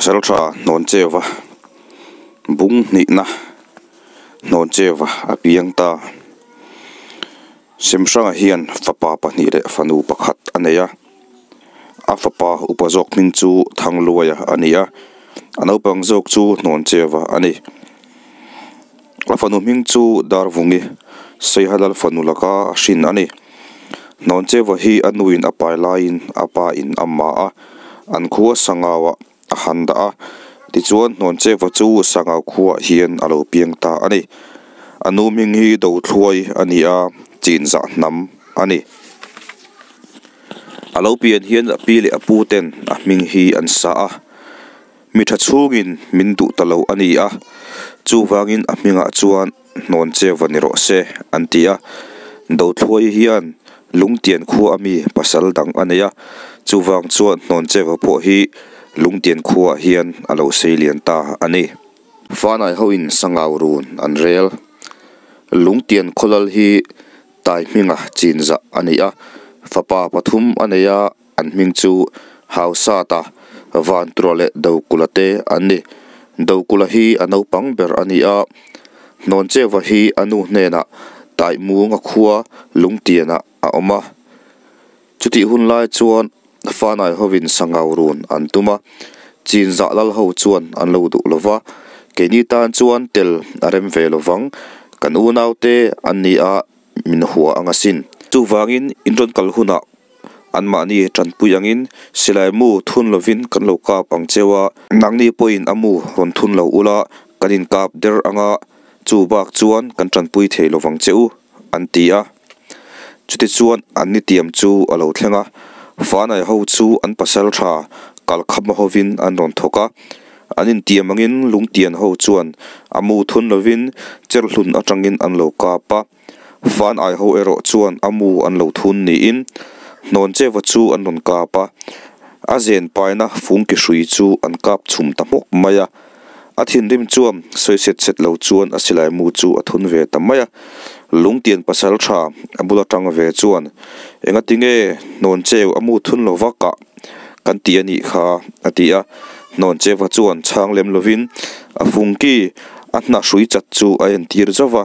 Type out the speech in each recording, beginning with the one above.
Pasaltha Hnawncheuva bung hnihna Hnawncheuva a piang ta. Semhranga hian fapa pahnih leh fanu pakhat a nei a, a fapa upa zawk hming chu Thangluaia a ni a, a naupang zawk chu Hnawncheuva a ni. A fanu hming chu Darvungi, Seihalal fanu laka a hrin a ni. Hnawncheuva hi a nuin a pai laiin a pa in a ma a, an khua Sangauah a han dah a, tichuan Hnawncheuva chu Sangau khuaah hian a lo piang ta a ni. A nu hming hi Dothluai a ni a, Chinzah hnam a ni. A lo pian hian a pi leh a pu ten a hming hi an sa a, mi tha chhungin min duh ta lo a ni a, chuvangin a hmingah chuan Hnawncheuva ni rawh se an ti a. Dothluai hian Lungtian khua ami pasal dang a nei a, chuvang chuan Hnawncheuva pawh hi Lungtian khuaah hian a lo sei lian ta a ni. Fanai hoin Sangau run an rel. Lungtian khawlal hi Tai hminga chinzah a ni a, fapa pathum a nei a, An hming chu Hausata, Vantura leh Dokula te an ni. Dokula hi a naupang ber a ni a, Hnawncheuva hi a nu hnenah Taihmunga khua Lungtianah a awm a. Chutih hun lai chuan Fanai hovin Sangau run an tum a, Chinzah lal ho chuan an lo duh lo va, keini tan chuan tel a rem ve lo vang, kan unaute an ni a, min hua ang asin. Chuvangin in rawn kal hunah anmahni tanpui angin silai mu thun lovin kan lo kap ang cheu a, nangni pawhin a mu rawn thun lo ula kan inkap der anga chu bak chuan kan tanpui thei lovang che u, an ti a. Chutichuan an nitiam chu a lo thleng a, Fanai ho chu an pasal tha kalkhama hovin an rawn thawk a, An intiam angin lungtian ho chuan a mu thun lovin cherhlun atangin an lo kap a, fan ai ho erawh chuan a mu an lo thun niin Hnawncheuva chu an rawn kap a, a zen paina fungki hrui chu an kap chhum ta hmawk mai a, a thinrim chuan sawi set set lo chuan a silai mu chu a thun ve ta mai a, lungtian pasal tha a bula tang ve chuan engatinge Hnawncheu a mu thun lo vak ah kan ti a nih kha a ti a, Hnawncheuva chuan chhang lem lovin a fungki a hna hrui chat chu a entir zauh va,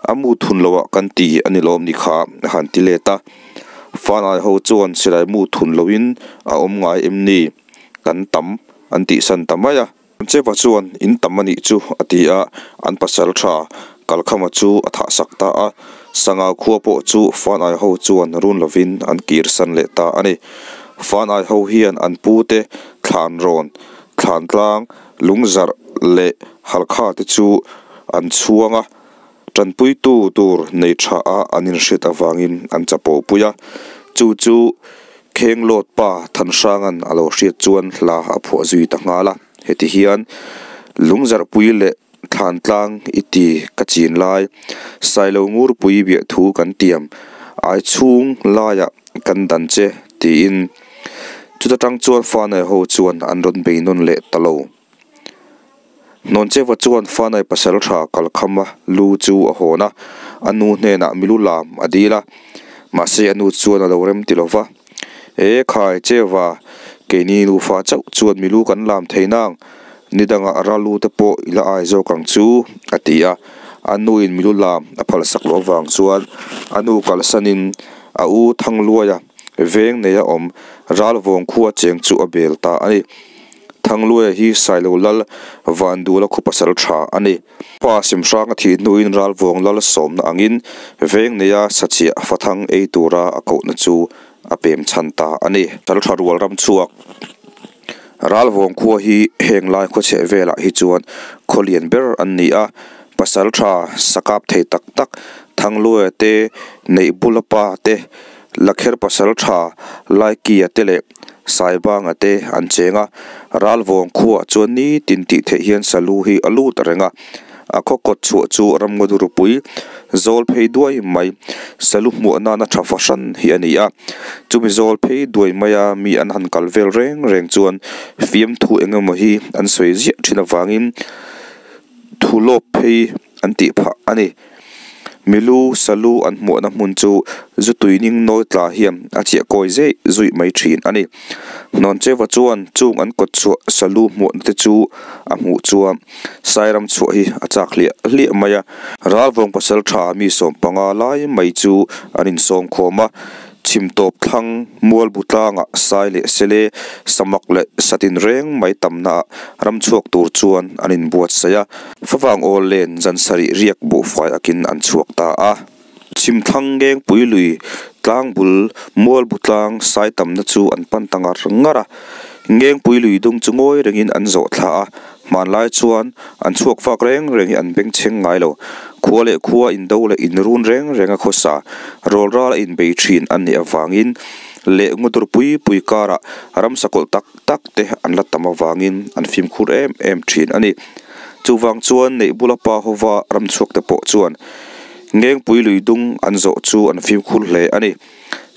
a mu thun loh ah kan ti a ni lawm ni kha a han ti let a, Fanai ho chuan silai mu thun lohin a awm ngai em ni kan tam an tihsan ta mai a. Cheva chuan in tam a nih chu a ti a, an pasal tha Kalkhama chu a thah sak ta a, Sangau khua pawh chu Fanai ho chuan run lovin an kir san leh ta a ni. Fanai ho hian an pu te thlan rawn, thlan tlang, lungzarh leh halkha te chu an chhuang a, tanpuitu tur nei tha a an inhriat avangin an chapo pui a, chu chu Khenglawt pa Thanhranga'n a lo hriat chuan hla a phuah zui ta nghal a, heti hian Lungzarhpui leh Thlantlang i ti ka chin lai, Sailo Ngurpui biahthu kan tiam, ai chhung laiah kan dan che tiin chuta tang chuan Fanai ho chuan an rawn bei nawn leh ta lo. Hnawncheuva chuan Fanai pasal tha kalkhama lu chu a hawn a, a nu hnenah milu lam a dil a, mahse a nu chuan a lo rem ti lo va. E khai Cheuva, keini nufa chauh chuan milu kan lam thei nang, nidangah ralu te pawh i la ai zawk ang chu, a ti a. A nuin milu lam a phalsak loh avang chuan a nu kalsanin a u Thangluaia veng neia awm Ralvawng khua cheng chu a bel ta a ni. Thangluaia hi Sailo Lal Vandula khaw pasal tha a ni. Pa Simhrang a thih hnuin Ralvawng Lal sawmna angin veng neia sachiah fathang ei tura a kohna chu a pem chhan ta a ni. Sal tha rual ram chhuak Ralvawng khua hi heng lai khawchheh velah hi chuan khaw lian ber an ni a, pasal tha sakap thei tak tak Thangluaia te, Neihbula pa te, Lakher pasal tha Laikia te leh Saibanga te an cheng a, Ralvawng khuaah chuan nitin tih theih hian salu hi a lut reng a, a khaw kawt chhuah chu ramngaw rupui zawl phei duai mai salu hmuah nana tha fahran hi a ni a, chumi zawl phei duai maia mi an han kal vel reng reng chuan fiamthu eng emaw hi an sawi ziah thin avangin thu lawp phei an tih phah a ni. Milu, salu an hmuahna hmun chu zu tui ning nawi tla hian a chiah kawi zeih zuih mai thin a ni. Hnawncheuva chuan chung an kawt chhuah salu hmuahna te chu a hmuh chuan Sairam chhuah hi a chak hliah hliah mai a. Ralvawng pasaltha mi sawmpanga lai mai chu an insawm khawm a. Chhim tawp thlang mualbu tlangah sai leh sele, samak leh satin reng mai tamnaah ram chhuak tur chuan an inbuatsaih a. Favang awl len zan sarih riak buhfai akin an chhuak ta a. Chhim thlang ngengpui lui tlang bul mualbu tlang sai tamna chu an pan ta ngar ngar a. Ngengpui lui dung chu ngawi rengin an zawh thla a. Hmanlai chuan an chhuak fak reng reng hi an bengchheng ngai lo. Khua leh khua indo leh inrun reng renga khawsa rawlral a inbei thin an nih avangin leh ngawdur pui pui karah ramsa kawlh tak tak te an la tam avangin an fimkhur em em thin a ni. Chuvang chuan neih bula pa hova ramchhuak te pawh chuan Ngengpui lui dung an zawh chu an fimkhur hle a ni.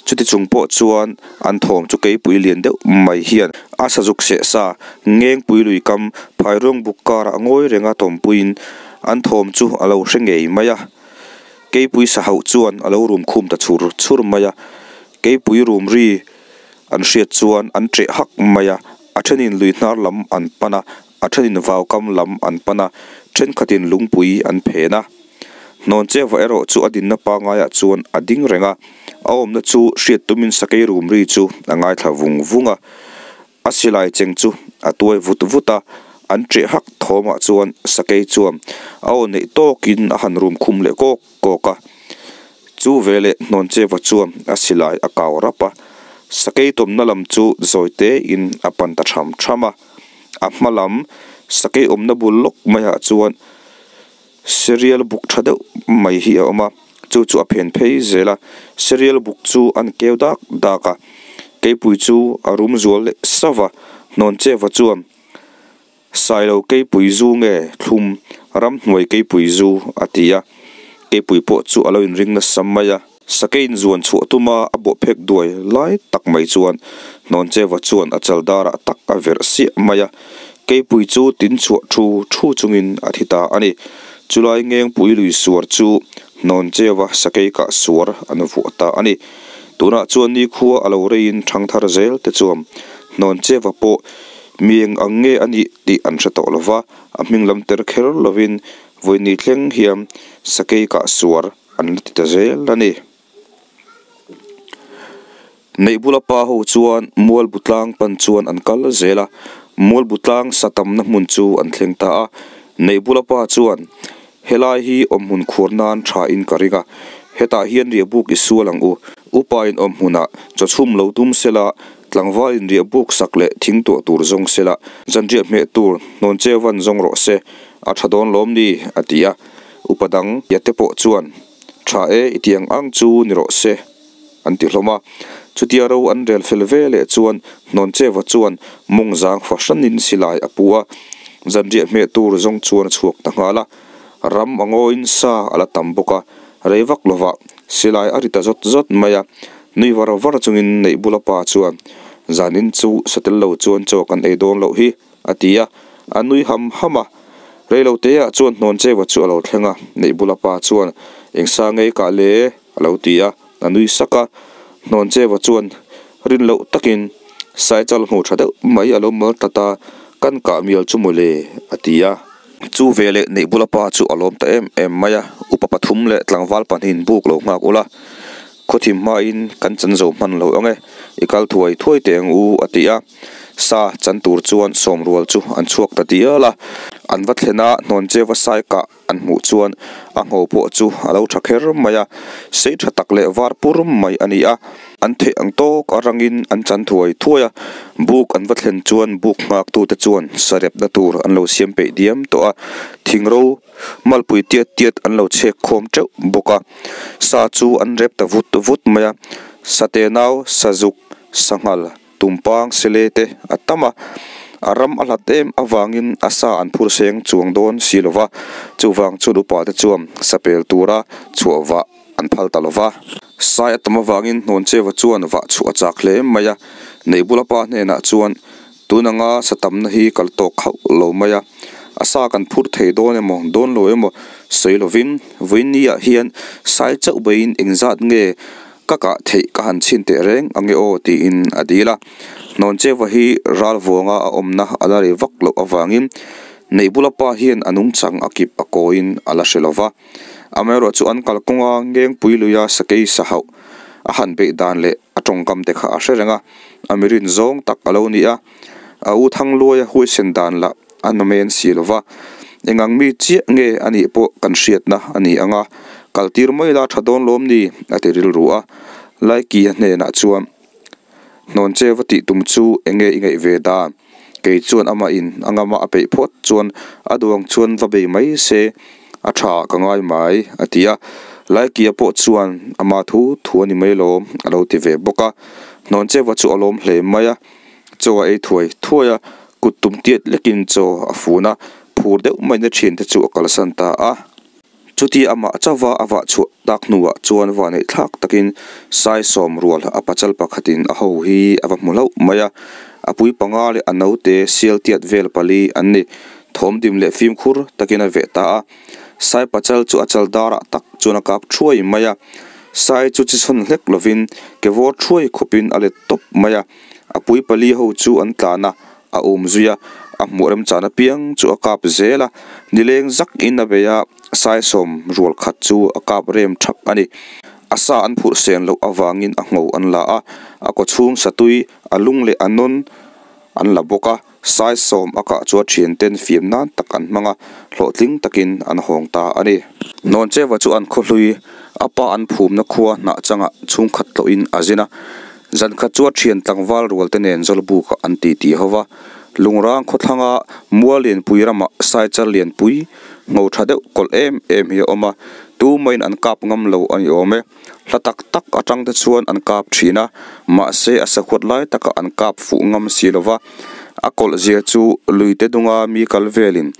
Chuti chung pawh chuan an thawm chu keipui lian deuh mai hian a sazuk seh sa Ngengpui lui kam phairuang buk karah ngawi renga tawmpuiin an thawm chu a lo hre ngei mai a. Keipui sa hauh chuan a lo rum khum ta chhur chhur mai a. Keipui rum ri an hriat chuan an ṭeh hak mai a, a thenin lui hnar lam an pan a, a thenin vaukam lam an pan a, thenkhatin lungpui an phen a. Hnawncheuva erawh chu a dinna pangaiah chuan a ding reng a, a awmna chu hriat tumin sakei rum ri chu a ngaithla vung vung a. A silai cheng chu a tuai vut vut a, an ṭeh hak thawmah chuan sakei chuan a aw neih tawkin a han rum khum leh kawk kawk a. Chu veleh Hnawncheuva chuan a silai a kau rap a, sakei tawmna lam chu zawi tein a pan ta tham tham a. A hma lam sakei awmna bul lawk maiah chuan Serial buk tha deuh mai hi a awm a, chu chu a phen phei zel a, serial buk chu an keu dak dak a, keipui chu a rum zual leh sauh a, Hnawncheuva chuan Sailo keipui zu nge thlum ramhnuai keipui zu a ti a, keipui pawh chu a lo inring nasa mai a. Sakeiin zuan chhuah tuma a bawhphek duai lai tak mai chuan Hnawncheuva chuan a chal darah tak a verh siah mai a, keipui chu tin chhuah thu thu chungin a thi ta a ni. Chulai Ngengpui lui suar chu Hnawncheuva sakei kah suar an vuah ta a ni. Tunah chuan nikhua a lo reiin thangthar zel te chuan Hnawncheuva pawh mi eng ang nge a nih tih an hre tawh lo va, a hming lam ter kher lovin vawiin thleng hian sakei kah suar an la ti ta zel a ni. Neih bula pa ho chuan Mualbu tlang pan chuan an kal zel a, Mualbu tlang sa tamna hmun chu an thleng ta a. Neih bula pa chuan, Helai hi awmhmun khuar nan tha in ka ring a, hetah hian riahbuk i sual ang u. Upa in awmhmunah chawchhum lo tum sela, tlangval in riahbuk sak leh thing tuah tur zawng sela, zanriah hmeh tur hnawn cheuvan zawng rawh se, a tha dawn lawm ni, a ti a. Upa dang te pawh chuan, Tha e, i ti ang ang chu ni rawh se, an ti hlawm a. Chutia ro an rel fel ve leh chuan Hnawncheva chuan mawng zang fahranin silai a pu a, zanriah hmeh tur zawng chuan a chhuak ta nghal a. Ram a ngawiin sa a la tam bawk a, rei vak lovah silai a ri ta zawt zawt mai a. Nui var var chungin Neihbula pa chuan, Zanin chu satel lo chuan chaw kan ei dawn loh hi, A ti a, a nui ham ham a. Reiloteah chuan Hnawncheuva chu a lo thleng a, Neihbula pa chuan, Eng sa ngei kah le? a lo ti a, a nui sak a. Hnawncheuva chuan rin loh takin, Saichal hmu tha deuh mai a lo mal ta ta, kan kah mial chu maw le? a ti a. Chu veleh Neihbula pa chu a lawm ta em em mai a, Upa pathum leh tlangval pahnihin buk lo nghak ula, khawthim hmain kan chan zo hman lo ang e, i kal thuai thuai teh ang u, a ti a. Sa chan tur chuan sawmrual chu an chhuak ta dial a, an va thlen a, Hnawncheuva sai kah an hmuh chuan a ngho pawh chu a lo tha kher mai a, sei tha tak leh var pur mai a ni a, an theih ang tawk a rangin an chan thuai thuai a, buk an va thlen chuan buk nghaktute chuan sarepna tur an lo siam peih diam tawh a, thingro malpui tiat tiat an lo chhek khawm teuh bawk a, sa chu an rep ta vut vut mai a, sate nau, sazuk, sanghal. Tumpang sele te a tam a, a ram a hlat em avangin a sa an phur seng chuang dawn si lo va, chuvang chuan upa te chuan sapel tura chhuah vah an phal ta lo va. Sai a tam avangin Hnawncheva chuan vah chhuah a chak hle mai a, Neihbula pa hnenah chuan tun anga sa tamna hi kal tawk hauh lo mai a, A sa kan phurh thei dawn emaw dawn lo emaw sawi lovin vawiin ni ah hian sai chauh beiin engzat nge ka kah theih ka han chhin teh reng ang e aw tiin a dil a. Hnawncheuva hi ral vawnga a awmna a la rei vak loh avangin Neihbula pa hian a nungchang a kip a kawiin a la hre lova. Amaherawhchu an kalkawnga Ngengpui luia sakei sa hauh a han beih dan leh a tawngkam te kha a hre reng a, a mirin zawng tak a lo ni a. A u Thangluaia huaisen dan lah a namen si lo va, eng ang mi chiah nge a nih pawh kan hriatna a ni ang a, kal tir mai la tha dawn lawm ni a ti rilru a. Laikia hnenah chuan, Hnawn che va tih tum chu eng nge i ngaih ve dan? Kei chuan amah in a ngama a peih phawt chuan a duang chuan va bei mai se a tha ka ngai mai a ti a. Laikia pawh chuan ama thu thu a ni mai lawm a lo ti ve bawk a. Hnawn che va chu a lawm hle mai a. Chaw a ei thuai thuai a, kut tum tiat lekin chaw a fun a, phur deuh maina thiante chu a kalsan ta a. Chuti amah chauva a vah chhuah tak hnuah chuan vah neih thlak takin sai sawm rual a pachal pakhatin a ho hi a va hmu hlauh mai a, a pui panga leh a naute sial tiat vel pali an ni. Thawmdim leh fimkhur takin a veh ta a, sai pachal chu a chal darah tak chuan a kap thuai mai a, sai chu chi chhawn hlek lovin ke vawr thuai khawpin a let tawp mai a, a pui pali ho chu an tlan a, a um zui a, a hmuh remchan apiang chu a kap zel a, nileng zak in a bei a, saisawm rual khat chu a kap rem thap a ni. A sa an phurh sen loh avangin a ngho an la a, a kawchhung satui, a lung leh a nawn an la bawk a, saisawm a kah chu a thian ten fiam nan tak an hmang a, hlawhtling takin an hawng ta a ni. Hnawncheva chu an khawhlui, a pa an phumna khua hnah changah chhungkhat tlawhin a zin a, Zan khat chu a thian tlangval rual te nen Zawlbuk ah an titi ho va, Lungrang khawthlanga mual lianpui ramah saichal lianpui ngho tha deuh kawlh em em hi a awm a, tumahin an kap ngam lo a ni awm e. Hla tak tak atang te chuan an kap thin a, mahse a sahuat lai takah an kap fuh ngam si lo va, a kawlh zia chu lui te dunga mi kal velin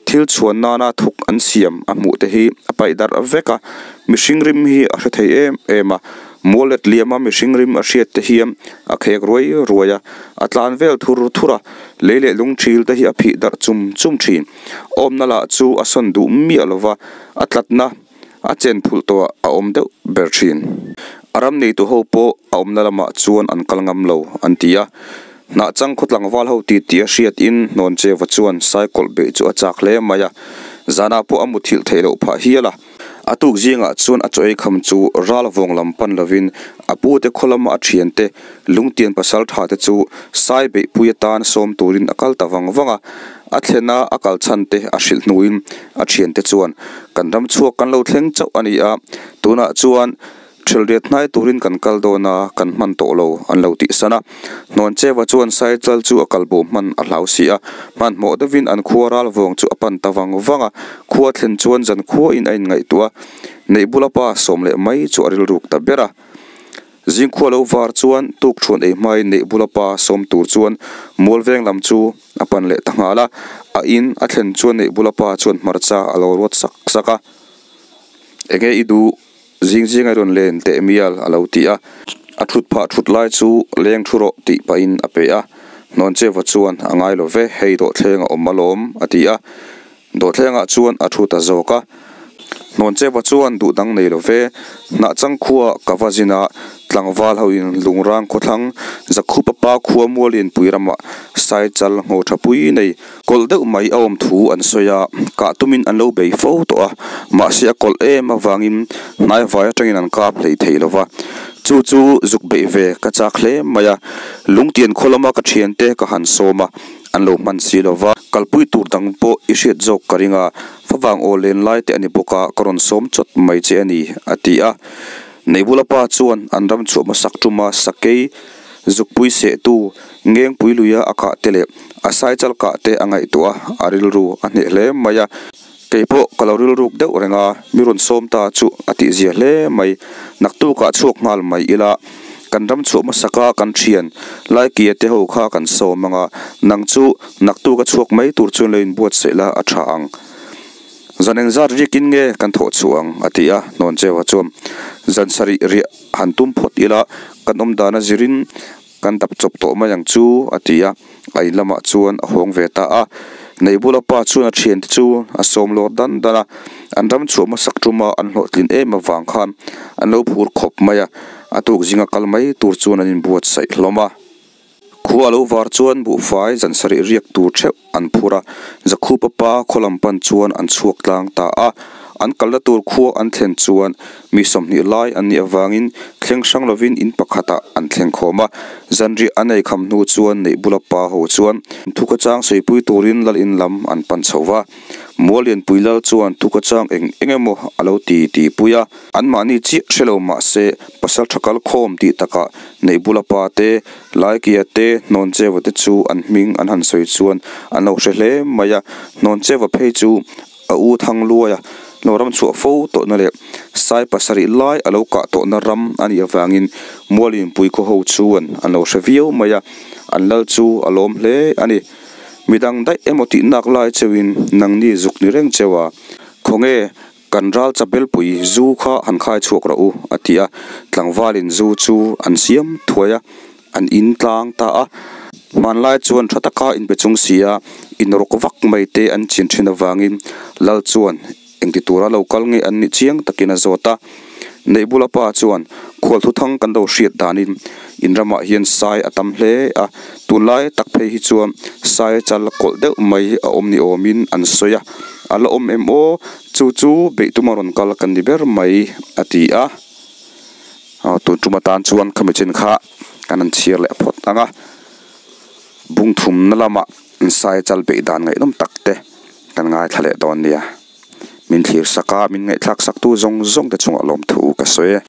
thil chhuan nana thuk an siam a hmuh te hi a paih darh vek a, mihring rim hi a hre thei em em a. Mual let liama mihring rim a hriat te hian a khek ruai ruai a, a tlan vel thur thur a, lei leh lung thil te hi a phih darh chum chum thin. Awmna lah chu a sawn duh miah lo va, a tlatna a chen phulh tawhah a awm deuh ber thin. A ram neitu ho pawh a awmna lamah chuan an kal ngam lo an ti a. Hnahchang khaw tlangval ho ti tih a hriatin Hnawncheva chuan saikawlh beih chu a chak hle mai a, zanah pawh a muthilh theih loh phah hial a. A tuk zingah chuan a chaw ei kham chu ral vawng lam pan lovin a pute khaw lama a thiante lungtian pasal tha te chu sai beihpui atan sawm turin a kal ta vang vang a. A thlena a kal chhan te a hrilh hnuin a thiante chuan, Kan ram chhuak kan lo thleng chauh a ni a, tunah chuan Ṭhelriat hnai turin kan kal dawn a, kan hman tawh lo, an lo tih san a. Hnawncheva chuan Saichal chu a kalbo hman a hlau si a, hmanhmawh deuhin an khua ral vawng chu a pan ta vang vang a. Khua thlen chuan zan khuain a inngaihtuah a, Neihbula pa sawm leh mai chu a rilruk ta ber a. Zingkhua lo var chuan tukṭhuan ei hmain Neihbula pa sawm tur chuan Mualveng lam chu a pan leh ta nghal a. A in a thlen chuan Neihbula pa chuan hmarcha a lo ruat sak sak a, Enge i duh? Zing zing a rawn len teh mial a lo ti a, a thut phah thut lai chu leng thu rawh tih pahin a pe a, Hnawncheva chuan a ngai lo ve, hei dawhthleng a awm alawm a ti a, dawhthlengah chuan a thu ta zawk a, Hnawncheva chuan duh dang nei lo ve, hnahchang khua ka va zin a, tlangval ho in Lungrang khawthlang Zakhupa pa khua Mualinpui ramah Saichal ngho tha pui nei Kawlh deuh mai a awm thu an sawi a, kah tumin an lo bei fo tawh a, mahse a kawlh em avangin hnaivai atangin an kap hlei thei lo va. Chu chu zuk beih ve ka chak hle mai a, lungtian khaw lama ka thiante ka han sawm a, an lo hman si lo va. Kalpui tur dang pawh i hriat zawk ka ring a, favang aw len lai te a ni bawk a, ka rawn sawm chawt mai che a ni, a ti a. Neihbula pa chuan an ram chhuah hmasak tuma sakei zukpui sehtu Ngengpui luia a kah te leh a saichal kah te a ngaihtuah a, a rilru a hneh hle mai a. Kei pawh ka lo rilruk deuh reng a, mi rawn sawm ta chu a tihzia hle mai. Naktukah chhuak nghal mai ila, kan ram chhuah hmasaka kan thian Laikia te ho kha kan sawm ang a, nang chu naktuka chhuak mai tur chuan lo inbuatsaih la a tha ang. Zan engzat riakin nge kan thawh chhuah ang? a ti a, Hnawncheuha chuan zan sarih riah han tum phawt ila, kan awm dana zirin Kan dap chawp tawh mai ang chu, a ti a, a in lamah chuan a hawng ve ta a. Neihbula pa chuan a thiante chu a sawm lawr dan dan a, an ram chhuah hmasak tuma an hlawhtlin em avang khan an lo phur khawp mai a, a tuk zinga kal mai tur chuan an inbuatsaih hlawm a. Khua a lo var chuan buhfai zan sarih riak tur theuh an phur a, Zakhupa pa khaw lam pan chuan an chhuak tlang ta a. An kalna tur khua an thlen chuan mi 20 lai an nih avangin thleng hrang lovin in pakhatah an thleng khawm a. Zanriah an ei kham hnu chuan Neihbula pa ho chuan thukhawchang sawipui turin lal in lam an pan chho va. Muallianpui lal chuan thukhawchang eng eng emaw a lo ti ti pui a. Anmahni chiah hre lo mah se pasal tha kal khawm tih takah Neihbula pa te, Laikia te, Hnawncheva te chu an hming an han sawi chuan an lo hre hle mai a. Hnawncheva phei chu a u Thangluaia lo ram chhuah fo tawhna leh sai pasarih lai a lo kah tawhna ram a nih avangin Mualinpui khaw ho chuan an lo hre viau mai a, an lal chu a lawm hle a ni. Midang daih emaw tih nak lai cheuhin nangni zuk ni reng cheu a, khawnge kan ral chapelpui zu kha han khai chhuak rawh u a ti a, tlangvalin zu chu an siam thuai a. An in tlang ta a, hmanlai chuan tha taka inpe chung si a, inrawk vak mai te an chin thin avangin Lal chuan engti tura lo kal nge an nih chiang takin a zawt a. Neihbula pa chuan khual thuthang kan lo hriat danin in ramah hian sai a tam hle a, tunlai tak phei hi chuan sai chal kawlh deuh mai a awm ni awmin an sawi a, a la awm em aw, chu chu beih tuma rawn kal kan ni ber mai a ti a. Aw tun tum atan chuan khami chin kha kan han chhiar leh phawt ang a, bung thumna lamah insai chal beih dan ngaihnawm tak te kan ngaithla leh dawn nia. Min thlir sak a, min ngaihthlak sak tu zawng zawng te chungah lawmthu ka sawi e.